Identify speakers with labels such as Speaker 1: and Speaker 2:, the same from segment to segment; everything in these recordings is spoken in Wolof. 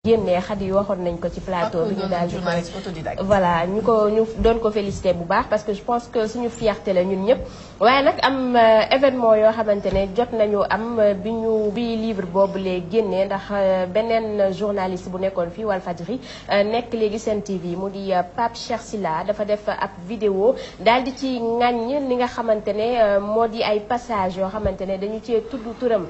Speaker 1: génnee Khady waxoon nañ ko ci plateau bi ñu daal di voilà ñu doon ko félicité bu baax parce que je pense que suñu fierté la ñun ñëpp waaye nag am événement yoo xamante ne jot nañu am bi livre boobu lee génnee ndax beneen journaliste bu nekkoon fii Walfadjri nekk léegi Sen TV mu di Pape Cheikh Sylla dafa def ab vidéo daal di ci ŋàññ li nga xamante ne moo di ay passage yoo xamante ne dañu cee tudd turam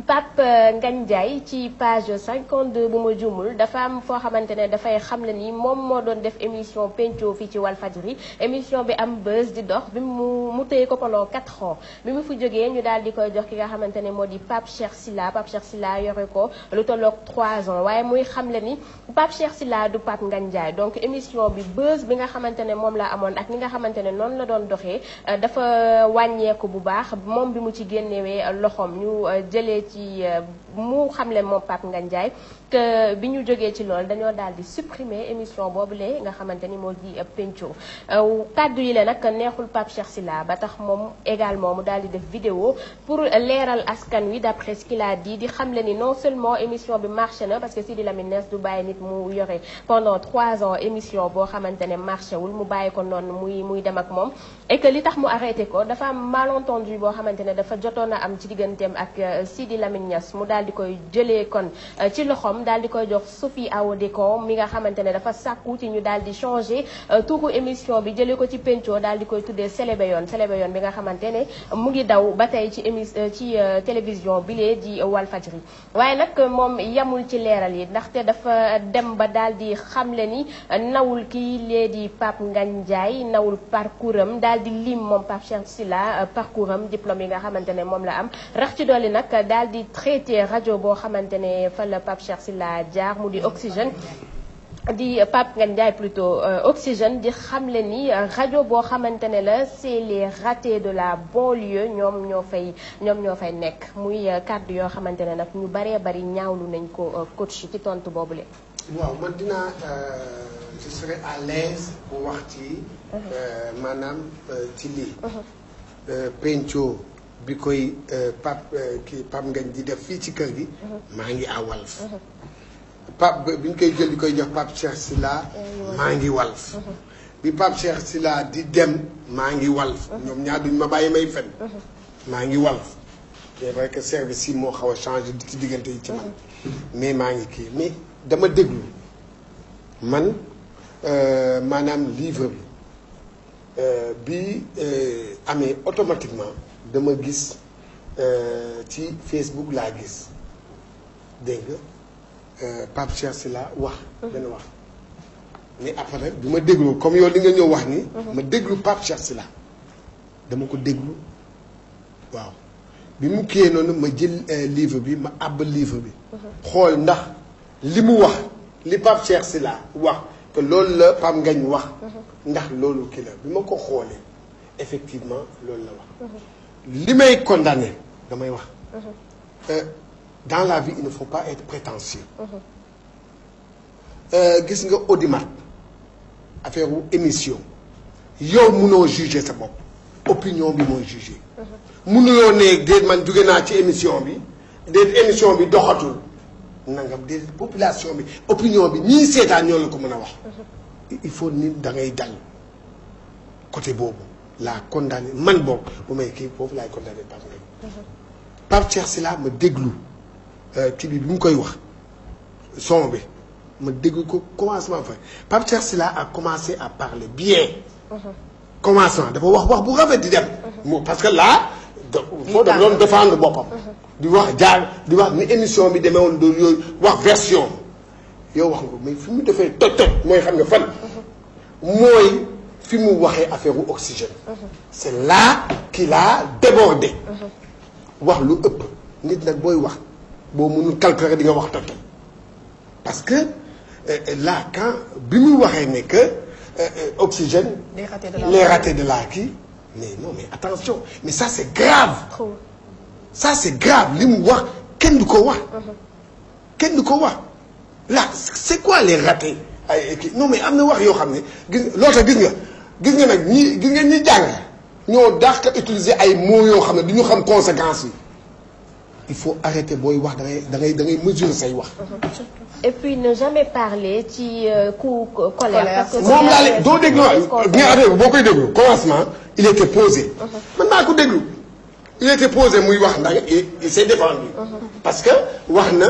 Speaker 1: Pape Ngagne Ndiaye ci page 52 bu ma juumul dafa am foo xamante ne dafay xamle ni moom moo doon def émission penco fii ci Walfadjri émission bi am buzz di dox bi mu téye ko pendant 4 ans bi mu fi jógee ñu daal di koy jox ki nga xamante ne moo di Pape Cheikh Sylla yore ko lu tolloog 3 ans waaye muy xamle ni Pape Cheikh Sylla du Pape Ngagne Ndiaye donc émission bi buzz bi nga xamante ne moom la amoon ak ni nga xamante ne noonu la doon doxee dafa wàññeeku bu baax moom bi mu ci génnewee loxoom ñu jëlee ci mu xamle moom Pape Ngagne Ndiaye que bi ñu jógee ci loolu dañoo daal di supprimer émission boobule nga xamante ni moo di penco kàddu yi la nag neexul Pape Cheikh Sylla ba tax moom également mu daal di def vidéo pour leeral askan wi d'après ce qu'il a dit di xamle ni non seulement émission bi marché na parce que Sidi Lamine Niass du bàyyi nit mu yore pendant 3 ans émission boo xamante ne marché wul mu bàyyi ko noonu muy dem ak moom et que li tax mu arrêté ko dafa am malentendu boo xamante ne dafa jotoon a am ci digganteem ak Sidi Lamine Niass mu daal di koy jëlee kon ci loxoom daal di koy jox Sophie Aodekon mi nga xamante ne dafa sàkku ci ñu daal di changer turu émission bi jëlee ko ci penco daal di koy tuddee Selebe Yoon bi nga xamante ne mu ngi daw ba tey ci télévision bi lee di Walfadjri waaye nag moom yamul ci leeral yi ndaxte dafa dem ba daal di xamle ni nawul kii lee di Pape Ngagne Ndiaye nawul parcours am daal di lim moom Pape Cheikh Sylla parcours am diplôme yi nga xamante ne moom la am rax ci dolli nag daal di traité rajo boo xamante ne fa la Pape Cheikh Sylla jaar mu di Oxygène di Pape Ngagne Ndiaye plutôt Oxygène di xamle ni rajo boo xamante ne la c'est les ratés de la banlieue ñoom ñoo fay nekk muy kàddu yoo xamante ne nag ñu baree bari ñaawlu nañ ko coach ci tontu boobule.
Speaker 2: waaw man dinaa je serai à l'aise bu wax ci maanaam ci lii penco bi koy Pape Ngagne di def fii ci kër gi maa ngi à Walf Pape bi ñu koy jël di koy jox Pape Cheikh Sylla maa ngi Walf bi Pape Cheikh Sylla di dem maa ngi Walf ñoom ñaar duñ ma bàyyi may fen maa ngi Walf c'est vrai que service yi moo xaw a changé ci diggante yi ci man mais maa ngi kii mais dama déglu man maanaam livre bi amee automatiquement dama gis ci Facebook laa gis dégg nga Pape Cheikh Sylla wax benn wax mais après bi ma déglu comme yow li nga ñëw wax ni ma déglu Pape Cheikh Sylla dama ko déglu waaw bi mu kiyee noonu ma jël livre bi ma àbb livre bi xool ndax li mu wax li Pape Cheikh Sylla wax que loolu la Pape Ngagne wax ndax loolu kii la bi ma ko xoolee effectivement loolu la wax li may condamné damay wax dans la vie il ne faut pas être prétentieux gis nga audimat affaire wu émission yow munoo juger sa bopp opinion bi mooy juger munuloo ne déet man jóge naa ci émission bi déet émission bi doxatul nangam déet population bi opinion bi ñii seetaan ñoo la ko mën a wax il faut nit da ngay dal côté boobu laa condamné man boobu bu may kii foofu laay condamné Pape Ngagne Pape Cheikh Sylla ma déglu kii bi mu koy wax son bi ma déglu ko commencement fa Pape Cheikh Sylla a commencé à parler bien commencement dafa wax bu rafet di dem parce que là foo daf doon défendre boppam di wax di wax ni émission bi demee woon doon yooyu wax version yow wax nga ko mais fi mu defee toj mooy xam nga fan mooy fi mu waxee affaire u Oxygène c'est là qu'il a débordé wax lu ëpp nit nag booy wax boo mënul calculer di nga wax toj parce que là quand bi muy waxee ne que Oxygène les ratés de la kii mais non mais attention mais ça c'est grave ça c'est grave li mu wax kenn du ko wax kenn du ko wax là c'est quoi les ratés ay kii non mais am na wax yoo xam ne gis loo tax gis nga nag ñi jàng ñoo dàq utiliser ay mots yoo xam ne du ñu xam conséquences yi il faut arrêter booy wax da ngay mesurer say wax.
Speaker 1: et puis ne jamais parler ci coup colère. parce que
Speaker 2: moom laa leen doo déglu bien affaire boo koy déglu commencement il était posé. man maa ko déglu il était posé muy wax ndax il s'est défendu. parce que wax na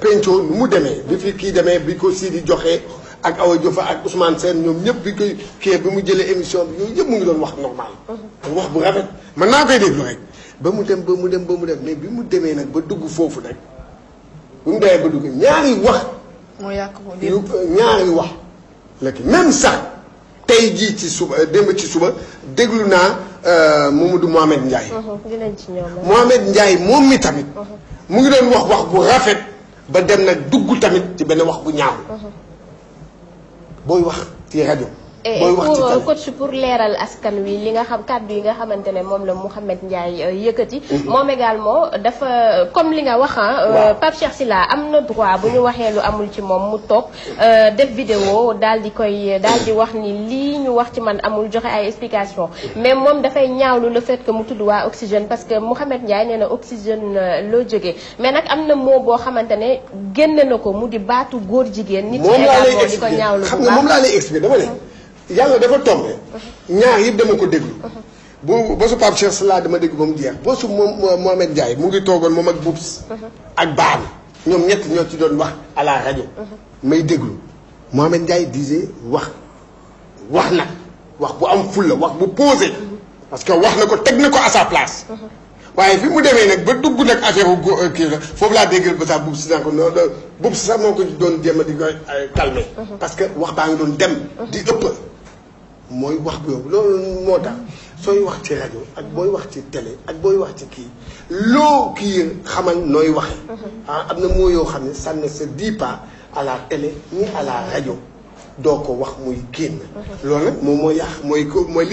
Speaker 2: penco nu mu demee bi fi kii demee bi ko Sidi joxe ak Awa Diouf ak Ousmane Sène ñoom ñëpp bi koy kii bi mu jëlee émission bi yooyu yëpp mu ngi doon wax normal. wax bu rafet man naa koy déglu rek. ba mu dem mais bi mu demee nag ba dugg foofu nag bi mu demee ba dugg ñaari wax.
Speaker 3: moo yàq ko
Speaker 2: ñaari wax. léegi même sax tey jii ci suba démb ci suba déglu naa Mamadou Mohamed Ndiaye.
Speaker 1: dinañ ci ñëw
Speaker 2: Mohamed Ndiaye moom mi tamit. mu ngi doon wax bu rafet ba dem nag dugg tamit ci benn wax bu ñaaw. booy wax ci rajo.
Speaker 1: et pour coach pour leeral askan wi li nga xam kàddu yi nga xamante ne moom la Mouhamed Ndiaye yëkkati. moom également dafa comme li nga wax Pape Cheikh Sylla am na droit bu ñu waxee lu amul ci moom mu toog def vidéo daal di wax ni lii ñu wax ci man amul joxe ay explication mais moom dafay ñaawlu le fait que mu tudd waa Oxygène parce que Mouhamed Ndiaye nee na Oxygène loo jógee mais nag am na mot boo xamante ne génn na ko mu di baatu góor jigéen. nit ñi également di ko ñaawlu bu baax
Speaker 2: xam nga moom laa lay expliqué dama ne. yàlla dafa tombé ñaar yëpp dama ko déglu ba su Pape Cheikh Sylla dama déglu ba mu jeex ba su Mohamed Ndiaye mu ngi toogoon moom ak Boubs ak Baami ñoom ñett ñoo ci doon wax à la rajo may déglu Mohamed Ndiaye disait wax nag wax bu am fulla wax bu posé parce que wax na ko teg na ko à sa place waaye fi mu demee nag ba dugg nag affaire kii la foofu laa déggal ba sax Boubs naa ko noonu Boubs sax moo ko doon jéem a di ko calmer parce que wax baa ngi doon dem di ëpp mooy wax boobu loolu moo tax sooy wax ci rajo ak booy wax ci télé ak booy wax ci kii loo kii xamal nooy waxee am na moo yoo xam ne ça ne se dit pas à la télé ni à la rajo doo ko wax muy génn loolu nag moom mooy yàq mooy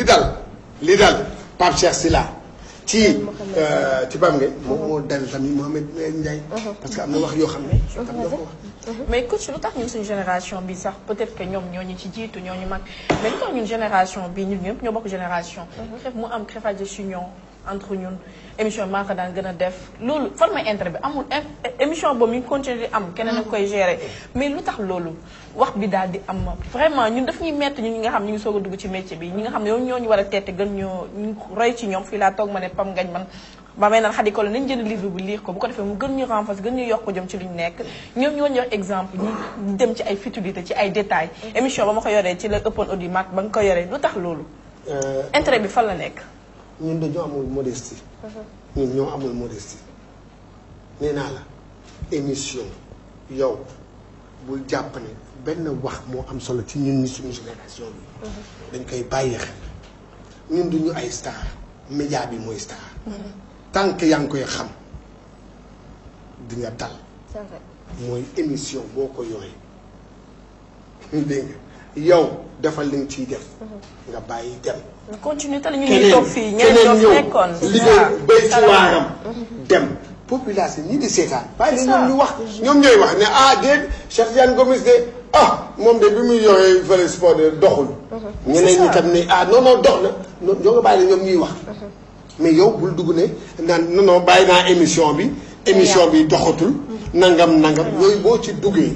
Speaker 2: li dal Pape Cheikh Sylla ci Pape Ngagne moom moo dal tamit Mohamed Ndiaye parce que am na wax yoo xam ne tam doo ko wax
Speaker 3: mais coach lu tax ñun suñu génération bi sax peut-être que ñoom ñoo ñu ci jiitu ñoo ñu mag mais lu tax ñun génération bi ñun ñëpp ñoo bokk génération. xef mu am crépage d'union entre ñun émission bi maa ko daan gën a def loolu fan mooy intérêt bi amul émission boobu mi ngi continuer di am keneen a koy gérer mais lu tax loolu wax bi daal di am vraiment ñun daf ñuy metti ñun ñi nga xam ñu ngi soog a dugg ci métier bi ñi nga xam ne ñoo ñu war a teete gën ñoo ñu roy ci ñoom fii laa toog ma ne Pape Ngagne man ba may naan xadi ko la nañ jënd livre bi lire ko bu ko defee mu gën ñu renforcer gën ñu yokk ko jëm ci li ñu nekk ñoom ñoo jox exemple ñu dem ci ay futilité ci ay détails émission ba ma ko yoree ci la ëppoon audio mag ba nga ko yoree lu tax loolu intérêt bi fan la nekk
Speaker 2: ñun dañoo amul modestie ñun ñoo amul modestie nee naa la émission yow bul jàpp ne benn wax moo am solo ci ñun ñi suñu génération bi dañ koy bàyyi xel ñun duñu ay star média bi mooy star tant que yaa ngi koy xam di nga dal mooy émission boo ko yoree dégg nga yow defal li nga ciy def nga bàyyi dem
Speaker 3: continue te ñu ngi toog fii ñeneen ñoo nekkoon
Speaker 2: liggéey béy ci waaram dem population ñi di seetaan bàyyi la ñoom ñu wax ñoom ñooy wax ne déet Cheikh Tidiane Gomis de moom de bi muy yoree fële sport de doxul ñeneen ñi tam ne non dox na ñoo nga bàyyi la ñoom ñuy wax mais yow bul dugg ne naan non bàyyi naa émission bi doxatul nangam yooyu boo ci duggee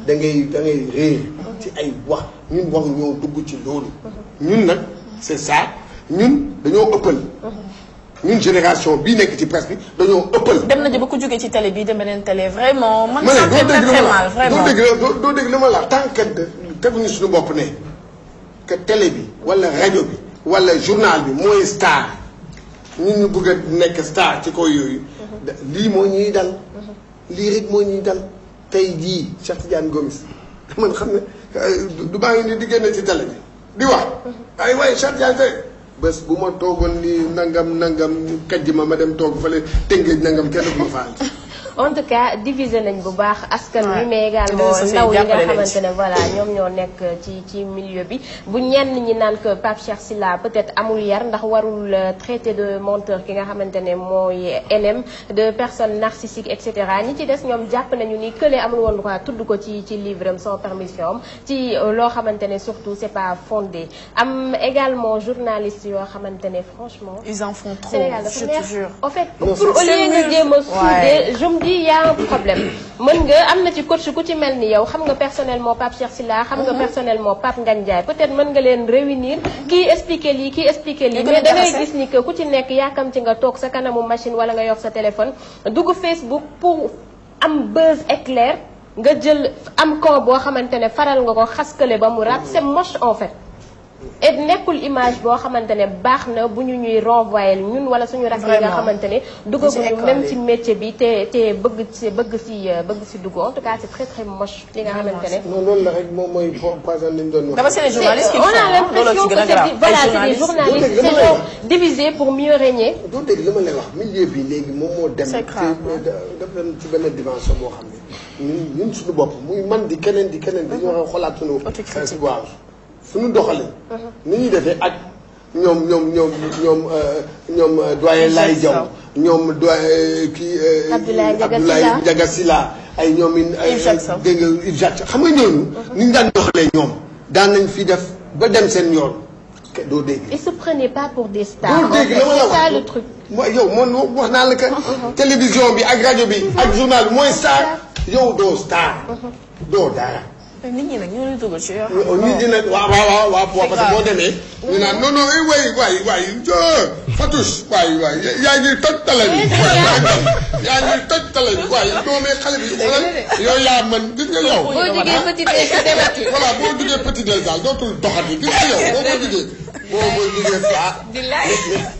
Speaker 2: da ngay réer ci ay wax ñun wax ñoo dugg ci loolu ñun nag c'est ça ñun dañoo ëppal ñun génération bii nekk ci presse bi dañoo ëppal.
Speaker 3: dem nañu ba ku jógee ci télé bii dem beneen télé vraiment. man ça fait très mal vraiment
Speaker 2: doo dégg li ma la tant que teguñu suñu bopp ne que télé bi wala rajo bi wala journal bi mooy star ñun ñu bëgg a nekk star ci kaw yooyu. lii moo ñuy dal. lii rek moo ñuy dal tey jii Cheikh Tidiane Gomis man xam ne du baa ngi ni di génne ci télé bi di wax. waaye Cheikh Tidiane bés bu ma toogoon ni nangam kajji ma dem toog fële tëngéej nangam kenn du ma faal.
Speaker 1: en tout cas diviser nañ bu baax askan wi mais également ndaw yi nga xamante ne voilà ñoom ñoo nekk ci milieu bi bu ñenn ñi naan que Pape Cheikh Sylla peut-être amul yar ndax warul traité de menteur ki nga xamante ne mooy NM de personne narcissique et cetera ñi ci des ñoom jàpp nañu ni kële amul woon droit tudd ko ci livre am sans permission am ci loo xamante ne surtout c'est pas fondé am également journaliste yoo xamante ne franchement
Speaker 3: ils en font trop
Speaker 1: je te jure en fait pour au lieu nga jéem a suude je me dis y a un problème mën nga am na ci coach ku ci mel ni yow xam nga personnellement Pape Cheikh Sylla xam nga personnellement Pape Ngagne Ndiaye peut-être mën nga leen réunir kii expliquer lii kii expliquer lii mais da ngay gis ni que ku ci nekk yaakam ci nga toog sa kanamu machine wala nga yor sa téléphone dugg Facebook pour am buzz éclair nga jël am ko boo xamante ne faral nga ko xaskale ba mu rab c'est moche en fait et nekkul image boo xamante ne baax na bu ñu ñuy renvoyer ñun wala suñu rak yi nga xamante ne duggaguñu même ci métier bi te bëgg si dugg en tout cas c'est très très moche li nga xamante ne
Speaker 2: non loolu la rek moom mooy poison lañ doon wax.
Speaker 3: dafa c'est les journalistes qui
Speaker 1: on a l'impression que c'est des journalistes c'est genre divisés pour mieux régner.
Speaker 2: doo dégg li ma lay wax milieu bi léegi moom moo dem daf leen ci benn dimension boo xam ne ñun suñu bopp muy man di keneen dañu war a xoolaat suñu waaw suñu doxalee ni ñuy defee ak ñoom doyen Laye Diaw ñoom doyen kii Abdoulaye Ndiaga Sylla ay ñoomin dégg nga Yves Jacques xam nga ñooñu ni ñu daan doxalee ñoom daan nañ fi def ba dem seen yoon doo dégg
Speaker 1: ils se prenaient pas pour des stars
Speaker 2: doo dégg la ma la
Speaker 1: c'est ça le truc
Speaker 2: mooy yow man wax naa la que télévision bi ak rajo bi ak journal bi mooy star yow doo star doo dara
Speaker 3: nit ñi nag ñoo leen dugal ci yoo
Speaker 2: nit ñi nag waaw parce que boo demee ñu naan non waay Fatouche waay yaa ngi toj tale bi yaa ngi toj tale bi waay non mais xale bi xoolal yow yaa mën gis nga yow
Speaker 1: boo jógee petit déj
Speaker 2: voilà boo jógee petit déj daal dootul doxati gis nga yow boo jógee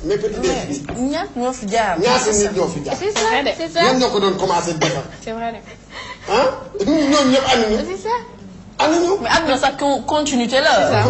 Speaker 2: mais petit déj bi
Speaker 3: ñaata ñoo fi jaar
Speaker 2: ñaata nit ñoo fi jaar
Speaker 1: c'est ça
Speaker 2: ñoom ñoo ko doon commencé defar
Speaker 3: c'est vrai
Speaker 2: ñoom ñëpp ànd ñu
Speaker 1: c'est ça
Speaker 3: mais am na sax continuité la.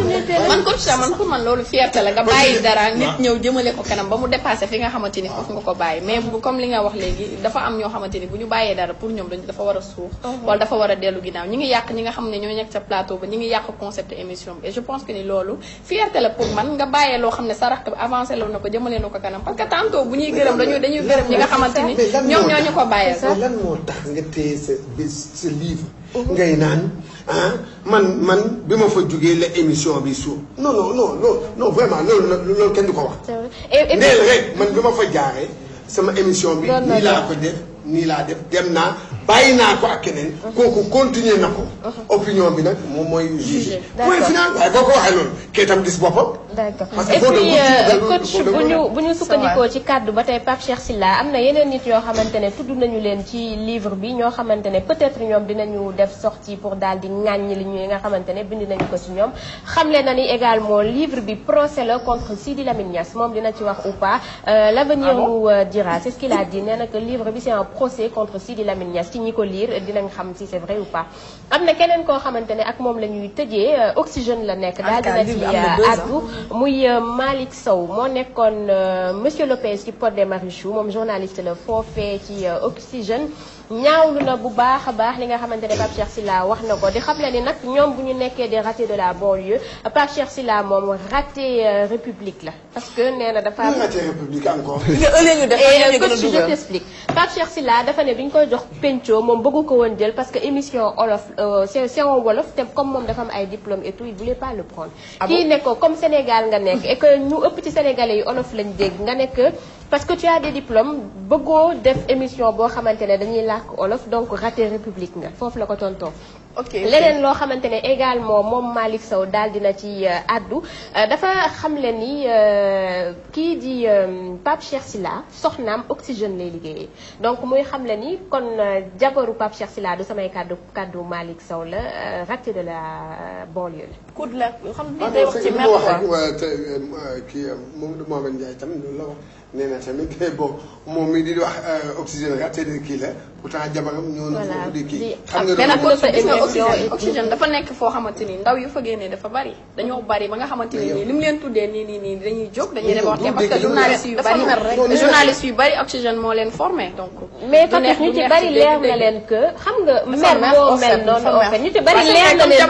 Speaker 4: man coach sa man pour man loolu fierté la nga bàyyi dara nit ñëw jëmale ko kanam ba mu dépassé fi nga xamante ni foofu nga ko bàyyi mais bu comme li nga wax léegi dafa am ñoo xamante ni bu ñu bàyyee dara pour ñoom dafa war a suux wala dafa war a dellu ginnaaw ñi ngi yàq ñi nga xam ne ñoo nekk sa plateau ba ñi ngi yàq concept émission bi et je pense que ni loolu fierté la pour man nga bàyyee loo xam ne sa rakk avancé la na ko jëmale na ko kanam parce que tantôt bu ñuy gërëm dañuy gërëm ñi nga xamante ni ñoom ñoo ñu ko bàyyee
Speaker 2: lan moo tax nga téye sa livre ngay naan man bi ma fa jógee la émission bi suuf non vraiment loolu kenn du ko wax. ndeel rek man bi ma fa jaaree sama émission bi nii laa def dem naa bàyyi naa ko ak keneen. kooku continuer na ko. opinion bi nag moom mooy jugé. point final waaye boo ko waxee loolu kay tam gis boppam.
Speaker 1: d'accord et puis coach bu ñu sukkandikoo ci kàddu ba tey Pape Cheikh Sylla am na yeneen nit yoo xamante ne tudd nañu leen ci livre bi ñoo xamante ne peut-être ñoom dinañu def sortie pour daal di ŋàññi li ñu nga xamante ne bind nañu ko ci ñoom. xamle na ni également livre bi procès la contre Sidi Lamine Niass moom dina ci wax ou pas. l'avenir nous dira c'est ce qu'il a dit nee na que livre bi c'est un procès contre Sidi Lamine Niass ci ñi ko lire dinañ xam si c'est vrai ou pas. am na keneen koo xamante ne ak moom la ñuy tëjee oxygène la nekk. daal dina ci addu muy Malick Sow moo nekkoon monsieur Lopez ci Pod des Marichou moom journaliste la foofee ci oxygène ñaawlu na bu baax a baax li nga xamante ne Pape Cheikh Sylla wax na ko di xam le ni nag ñoom bu ñu nekkee des ratés de la banlieue Pape Cheikh Sylla moom raté république la parce que nee na dafa
Speaker 2: raté république encore
Speaker 1: je t'explique Pape Cheikh Sylla dafa ne bi ñu koy jox penco moom bëggu ko woon jël parce que émission olof c'est en wolof te comme moom dafa am ay diplôme et tout il voulait pas le prendre kii ne ko comme Sénégal nga nekk et que ñu ëpp ci sénégalais yi olof lañ dégg nga nekk parce que tu as des diplômes bëggoo def émission boo xamante ne dañuy làkk olof donc raté république nga foofu la ko tontoo leneen loo xamante ne également moom Malick Sow daal dina ci addu dafa xamle ni kii di Pape Cheikh Sylla soxnaam oxygène lay liggéeyee donc muy xamle ni kon jabaru Pape Cheikh Sylla du samay kaddu Malick Sow la raté de la banlieue la.
Speaker 3: coup de la xam ni day wax ci mer quoi
Speaker 2: kii Mohamed Ndiaye tamit loolu la wax nee na tamit bon moom mi di wax oxygène raté de kii la pourtant jabaram ñoo na foofu di kii.
Speaker 1: xam
Speaker 4: mais nag
Speaker 1: nga
Speaker 4: gis nga oxygène dafa nekk foo xamante ni ndaw yu fa génnee dafa bari dañoo bari ba nga xamante ni nii li mu leen tuddee nii dañuy jóg dañuy reporter parce que journaliste yu bari oxygène moo leen formé donc.
Speaker 1: mais Fatou ñu ci bari leer na leen que xam nga mer moo mel noonu en fait ñu ci bari leer na leen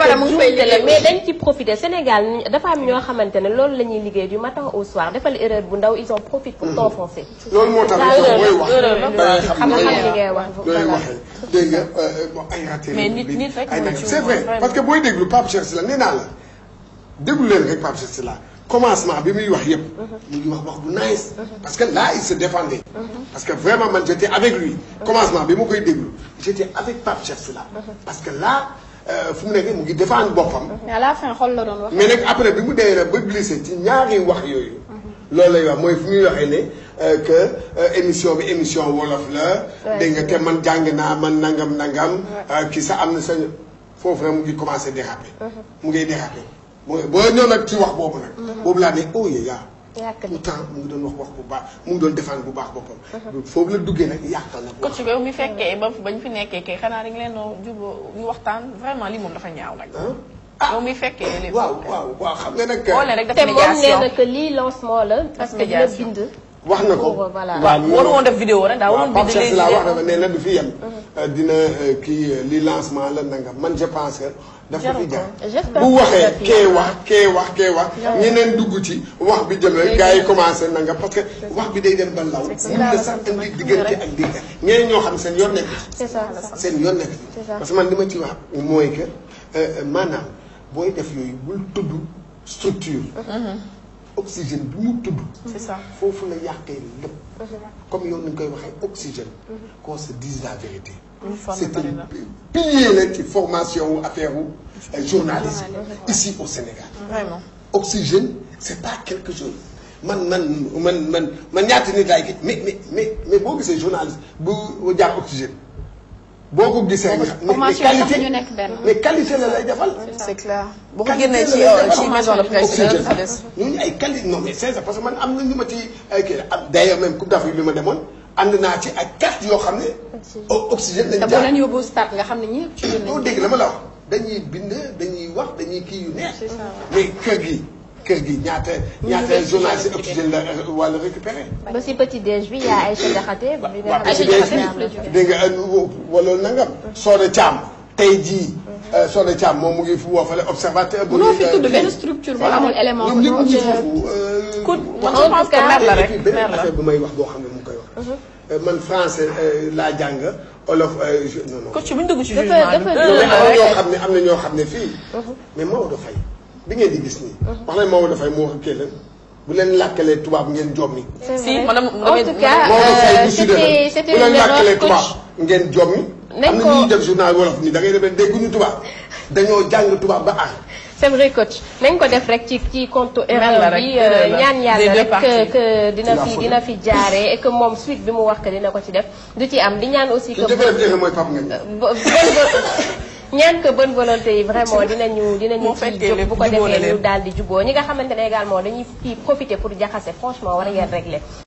Speaker 1: que mais dañ ci profiter Sénégal dafa am ñoo xamante ne loolu la ñuy liggéey du matin au soir defal erreur bu ndaw ils en profitent pour t'enfoncer.
Speaker 2: loolu moo tax mooy wax
Speaker 1: xam nga li ngay wax.
Speaker 2: looy waxee dégg nga ay raté.
Speaker 3: mais nit rek
Speaker 2: c'est vrai parce que booy déglu Pape Cheikh Sylla nee naa la déglu leen rek Pape Cheikh Sylla commencement bi muy wax yëpp. mu ngi wax bu nice. parce que là il se défendait. parce que vraiment man j'étais avec lui. commencement bi ma koy déglu j'étais avec Pape Cheikh Sylla parce que là fu mu nekk mu ngi défendre boppam.
Speaker 4: mais à la fin xol la doon wax.
Speaker 2: mais nag après bi mu dee nag ba glissé ci ñaari wax yooyu. loolu lay wax mooy fu muy waxee ne que émission bi émission wolof la. dégg nga te man jàng naa man nangam. kii sax am na sa foofu nag mu ngi commencé déraper. mu ngi déraper boo ñëw nag ci wax boobu nag. boobu laa ne oh yaa. pourtant mu ngi doon wax bu baax mu ngi doon défendre bu baax boppam. foofu la duggee nag yàqal na ko.
Speaker 3: coach bi mi fekkee bañ fi nekkee kay xanaa dañu leen a jubóo ñu waxtaan vraiment lii moom dafa ñaaw nag. yow mi fekkee léegi.
Speaker 2: waaw xam nga nag.
Speaker 3: rek
Speaker 1: te moom nee na que lii lancement la. parce que dina bind.
Speaker 2: wax na ko
Speaker 3: waaw waru woon def vidéo rek daa waroon bind léegi
Speaker 2: la wax na ko nee na du fi yem. dina kii lii lancement la nangam man je pense que. dafa fi jaar bu waxee kee wax ñeneen dugg ci wax bi jëm rek gars yi commencé nangam parce que wax bi day dem ba law. mun na sax indi diggante ak diggante ñeneen ñoo xam seen yoon nekk ci.
Speaker 1: c'est ça
Speaker 2: seen yoon nekk ci. parce que man li ma ci wax mooy que maanaam booy def yooyu bul tudd structure. oxygène bi mu tudd.
Speaker 3: c'est ça
Speaker 2: foofu la yàqee lépp. comme yow ni ñu koy waxee oxygène. qu'on se dise la vérité. c'est un pilier la ci formation wu affaire wu journalisme ici au Sénégal.
Speaker 3: vraiment
Speaker 2: oxygène c'est pas quelque chose man ñaata nit laay gis mais boo gisee journaliste bu jaar oxygène. boo ko gisee nga xam mais qualité la lay defal.
Speaker 3: c'est clair boo ko génnee ci maison de presse
Speaker 2: ñooñu ay qualité non mais c'est ça parce que man am na ñu ma ci kii d'ailleurs même Coupe d'Afrique bi ma demoon ànd naa ci ak carte yoo xam ne. oxygène lañ jaar
Speaker 4: te boo leen yóbbu stade nga xam ne ñëpp ci biir
Speaker 2: doo dégg la ma la wax dañuy bind dañuy wax dañuy kii yu neex. mais kër gi ñaata journaliste oxygène la wala récupéré.
Speaker 1: ba si petit déj bi yaa Aïcha Diakhaté. bi nga
Speaker 2: xam ne dégg nga wala nangam. Soda Thiam tey jii. Soda Thiam moom mu ngi fi woo fale observateur.
Speaker 4: bu fi tudd benn structure bu amul élément.
Speaker 2: ñoom ñëpp ci foofu.
Speaker 3: en tout cas mer la rek
Speaker 2: benn affaire bu may wax boo xam ne mu ngi koy wax. man français laa jàng olof non.
Speaker 3: coach bu ñu dugg ci jugement bi.
Speaker 2: am na ñoo xam ne fii. mais Maodo Faye bi ngeen di gis nii. wax nañ Maodo Faye moo wax kii la bu leen làkkalee tubaab ngeen jommi.
Speaker 3: si madame
Speaker 1: en tout cas c'était
Speaker 2: bu leen làkkalee tubaab ngeen jommi. am na ñuy def journal wolof nii da ngay demee dégguñu tubaab dañoo jàng tubaab ba aar.
Speaker 1: c'est vrai coach nañ ko def rek ci compte erreur bi ñaan yàlla rek que dina fi jaaree et que moom suite bi mu wax que dina ko ci def du ci am di ñaan aussi que
Speaker 2: mooy Pape Ngagne
Speaker 1: ñaan que bonne volonté yi vraiment dinañu ci jóg bu ko defee ñu daal di juboo ñi nga xamante ne également dañuy profiter pour jaxase franchement war ngeen régler